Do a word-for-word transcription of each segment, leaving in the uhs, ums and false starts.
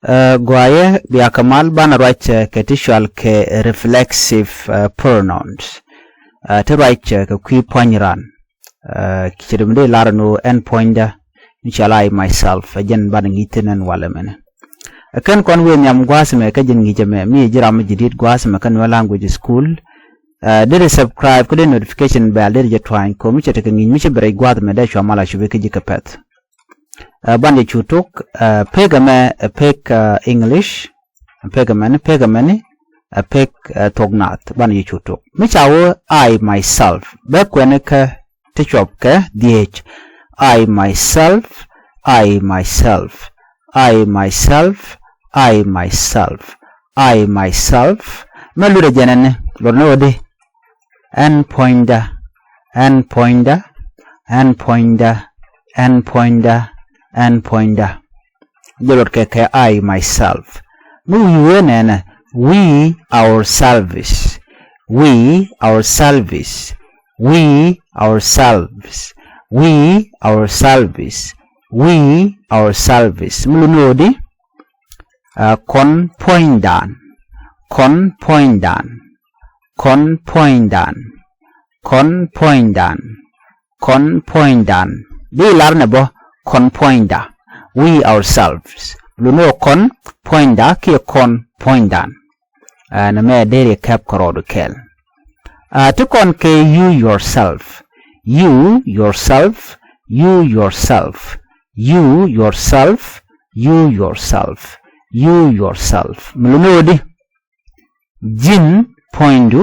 Ɛ, guayɛ bia kɛ mal banɛ ruac, ɛ, kɛ ti cual kɛ reflexive, ɛ, pronouns. Ɛ, ti ruac, ɛ, kɛ kui̱ puɔ̱ny ran. Ɛ, ci ri mi dee lar ni ɣöö ɛn puɔ̱nydä, mi cɔal I myself, ɛ jɛn banɛ ŋi̱i̱c thi̱n ɛn walɛ mɛnɛ. Ɛ, kɛn kɔn wëë nhiam gua̱a̱th ɛmɛ kä ji̱n ŋi̱i̱c ɛmɛ, mi ji̱ ram mi ji̱ di̱t gua̱a̱th ɛmɛ kä Nuer Language School. Ɛ, deri subscribe kä dee notification bell deri jɛ tuany, kɛ ɣöö mi cɛ tekɛ ŋi̱i̱c mi ci bɛ rɛc gua̱a̱th ɛmɛ dee cua mal a cupi kä ji̱ kɛ pɛ̈th. Ɛ, ban jɛ cu tok, ɛ, pek ɛmɛ, ɛ, pek, ɛ, English, ɛ, pek ɛmɛni, pek ɛmɛni, ɛ, pek, ɛ, thuɔk Naath, ban jɛ cu tok. Mi ca wee I myself, bɛ kuɛni kä ti cuɔp kɛ dhieec. I myself, I myself, I myself, I myself, I myself. Mɛ lutdɛ jɛnɛni, luɔt ni ɣöö di, ɛn puɔ̱nydä, ɛn puɔ̱nydä, ɛn puɔ̱nydä, ɛn puɔ̱nydä, ɛn puɔ̱nydä. Jɛ luɔt kɛ kɛ I myself. Mi wi̱i̱ wee nɛnɛ, we ourselves, we ourselves, we ourselves, we ourselves, we ourselves. Mi lutdɛ ni ɣöö di, ɛ, kɔn puɔ̱nydan, kɔn puɔ̱nydan, kɔn puɔ̱nydan, kɔn puɔ̱nydan, kɔn puɔ̱nydan. Di lar nɛ bä kɔn puɔ̱nydä, we ourselves. Lutdɛ ni ɣöö kɔn puɔ̱nydä kiɛ kɔn puɔ̱nydan. Ɛ, nɛmɛ deri kɛp kɛ rɔɔdu kɛl. Ɛ, ti kɔn kɛ you yourself, you yourself, you yourself, you yourself, you yourself, you yourself. Mi lutdɛ ni ɣöö di, ji̱n puɔ̱nydu,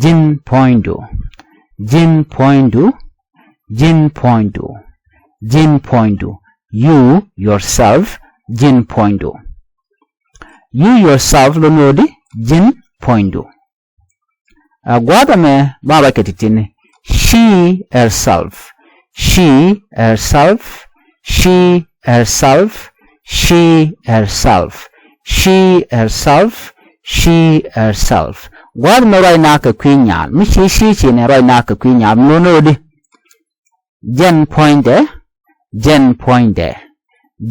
ji̱n puɔ̱nydu, ji̱n puɔ̱nydu, ji̱n puɔ̱nydu, ji̱n puɔ̱nydu. You yourself, ji̱n puɔ̱nydu. You yourself lutdɛ ni ɣöö di, ji̱n puɔ̱nydu. Ɛ, gua̱a̱th ɛmɛ ba ruac kɛ ti̱ti̱ni. She herself, she herself, she herself, she herself, she herself, she herself. Gua̱a̱th ɛmɛ ruac naath kɛ kui̱ nyaal. Mi ci she ci nɛ ruac naath kɛ kui̱ nyaal, mi lutdɛ ni ɣöö di, jɛn puɔ̱nydɛ, jɛn puɔ̱nydɛ,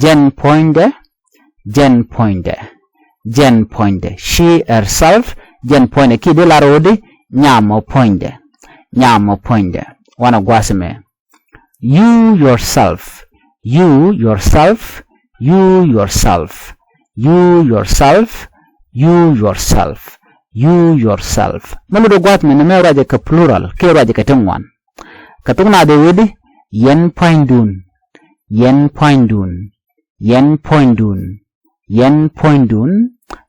jɛn puɔ̱nydɛ, jɛn puɔ̱nydɛ, jɛn puɔ̱nydɛ. She herself, jɛn puɔ̱nydɛ. Kiɛ dee lar ɣöö di, nyam ɔ puɔ̱nydɛ, nyam ɔ puɔ̱nydɛ. Wanɛ gua̱a̱th ɛmɛ. You yourself, you yourself, you yourself, you yourself, you yourself, you yourself. Mɛ lutdɛ gua̱a̱th ɛmɛ, nɛmɛ ruacɛ kɛ plural kiɛ ruacɛ kɛ ti ŋuan. Kɛ thok Naath ɛ wee di, yɛn puɔ̱nydun, yɛn puɔ̱nydun, yɛn puɔ̱nydun, yɛn puɔ̱nydun,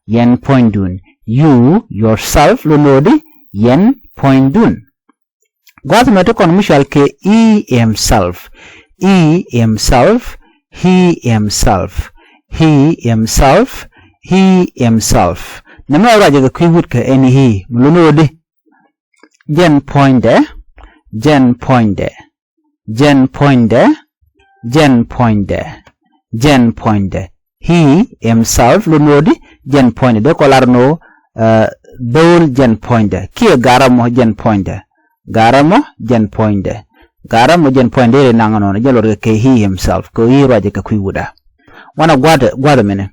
yɛn puɔ̱nydun. You yourself lutdɛ ni ɣöö di, yɛn puɔ̱nydun. Gua̱a̱th ɛmɛ ti kɔn mi cɔal kɛ he himself, he himself, he himself, he himself, he himself. Nɛmɛ ruacɛ kɛ kui̱ wut kɛ ɛn he, mi lutdɛ ni ɣöö di, jɛn puɔ̱nydɛ, jɛn puɔ̱nydɛ, jɛn puɔ̱nydɛ, jɛn puɔ̱nydɛ, jɛn puɔ̱nydɛ. He himself lutdɛ ni ɣöö di, jɛn puɔ̱nydɛ. Dee kɔ lar ni ɣöö, ɛ, dho̱o̱l jɛn puɔ̱nydɛ kiɛ garɛ mɔ jɛn puɔ̱nydɛ. Garɛ mɔ jɛn puɔ̱nydɛ. Garɛ mɔ jɛn puɔ̱nydɛ ri naŋ nɔnɔ, jɛn luɔt kɛ kɛ he himself, kɛ ɣöö he ruacɛ kɛ kui̱ wut ɛ. Wanɛ gua̱a̱th, gua̱a̱th ɛmɛnɛ.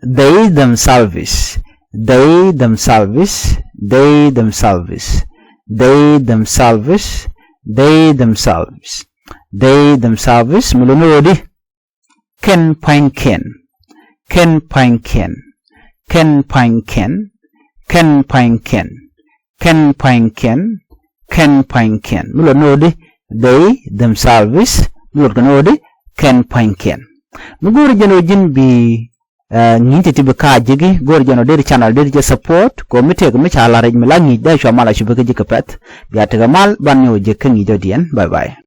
They themselves, they themselves, they themselves, they themselves, they themselves, they themselves. Mi lutdɛ ni ɣöö di, kɛn pua̱nykiɛn, kɛn pua̱nykiɛn, kɛn pua̱nykiɛn, kɛn pua̱nykiɛn, kɛn pua̱nykiɛn, kɛn pua̱nykiɛn. Mi lutdɛ ni ɣöö di, they themselves, mi lutdɛ ni ɣöö di, kɛn pua̱nykiɛn. Mi go̱o̱ri jɛn ɣöö ji̱n bi, ɛ, ŋi̱i̱c ti̱ti̱ bi ka̱a̱c ji̱ki, go̱o̱ri jɛn ɣöö deri channel deri jɛ support, kɛ ɣöö mi tëëkɛ mi ca la̱r rɛc mi la ŋi̱i̱c dee cua mal a cupi kä ji̱ kɛ pɛ̈th. Bia tekɛ mal, ban nyɔk jɛ kä ŋi̱i̱c dɔ̱diɛn. Bye bye.